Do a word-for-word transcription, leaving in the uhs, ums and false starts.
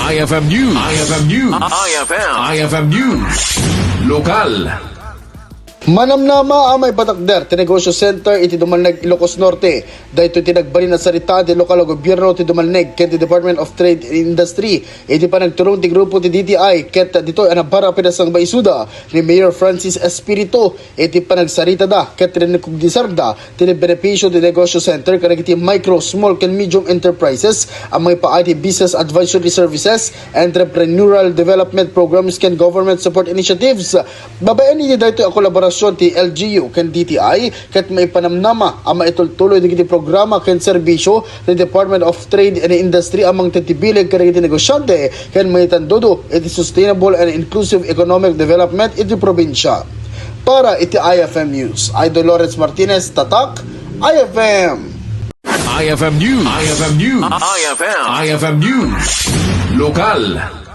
I F M News. I F M News. I F M. I F M News. Lokal. Manamnama a maipatakder ti negosyo center iti Dumalneg, Ilocos Norte. Daytoy ti nagbalin a sarita ti lokal a gobierno ti Dumalneg ken ti Department of Trade and Industry iti panagturong ti grupo ti D T I ket ditoy a nabarapid a sangbaisuda ni Mayor Francis Espiritu iti panagsaritada ket rinikognisarda ti benepisio ti negosyo center kadagiti micro, small ken medium enterprises a maipaay ti business advisory services, entrepreneurial development programs ken government support initiatives. Babaen iti daytoy a kolaborasion ti L G U ken D T I ket maipanamnama a maitultuloy dagiti programa ken serbisio ti Department of Trade and Industry a mangted ti bileg kadagiti negosyante ken maitandudo iti sustainable and inclusive economic development iti probinsia. Para iti I F M News, Idol Lawrence Martinez, Tatak, I F M. I F M News. I F M News. I F M. I F M News. Lokal.